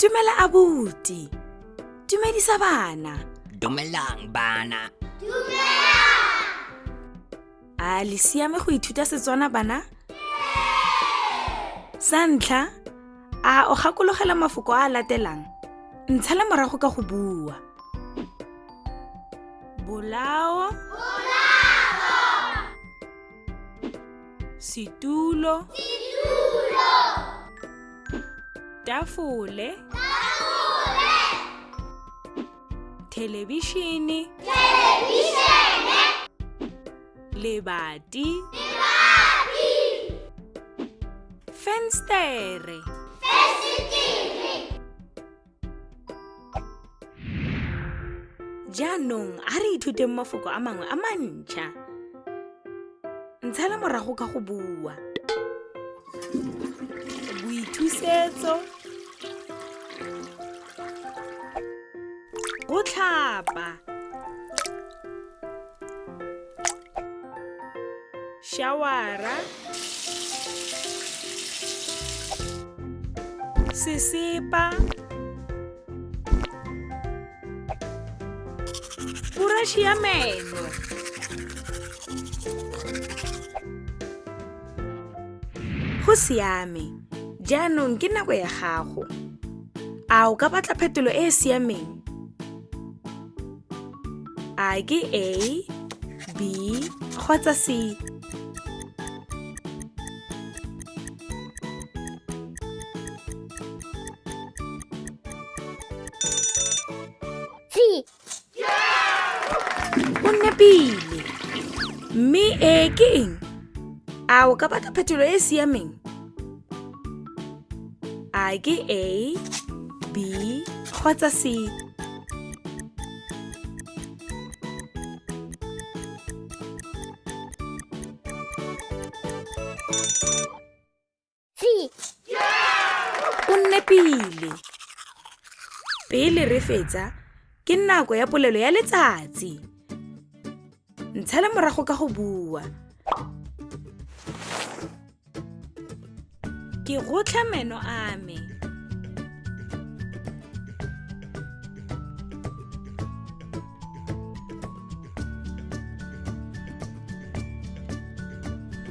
Dumela abuti. Dumedisa bana. Dumelang bana. A le siame go ithuta Setswana bana? Sa ntlha, a o gakologela mafoko a a latelang? Ntshala morago ka go bua. Bolao. Setulo. Setulo. Tafole. Tafole. Thelebišene. Thelebišene. Lebati. Lebati. Fenstere. Fensetere. Jaanong a re ithuteng mafoko a mangwe a mantšha. Ntshala morago ka go bua. Boithusetso. Go tlhapa. Shawara. Sesepa. Burashi ya meno. Go siame. Jaanong ke nako ya gago. A o ka batla phetolo e e siameng? A ke A, B kgotsa C? C. O nepile. Mme e ke eng? A o ka batla phetolo e e siameng? A ke A, B kgotsa C? C. O nepile. Pele re fetsa, ke nako ya polelo ya letsatsi. Ntshale morago ka go bua. Ke gotlha meno a me.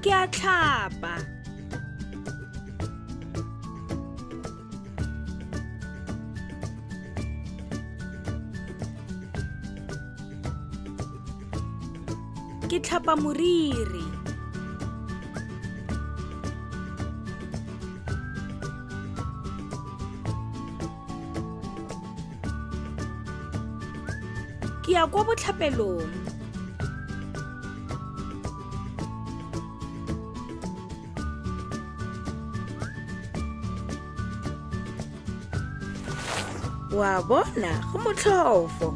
Ke a tlhapa. Ke tlhapa moriri. Ke ya kwa botlhapelong. Wa bona go motlhofo.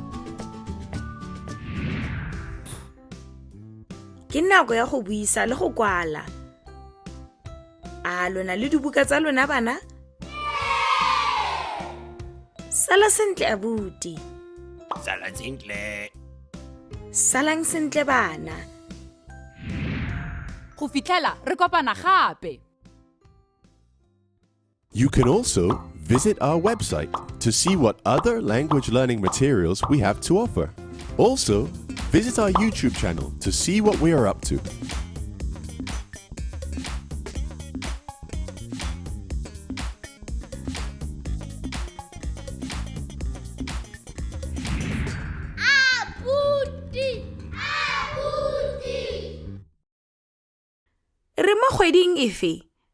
Ke nako ya go buisa le go kwala. A lona le dibuka tsa lona bana? Sala sentle abuti. Sala sentle. Salang sentle bana. Go fitlhela re kopana gape. You can also visit our website to see what other language learning materials we have to offer. Also, visit our YouTube channel to see what we are up to. Abuti. Abuti. Re mo kgweding efe?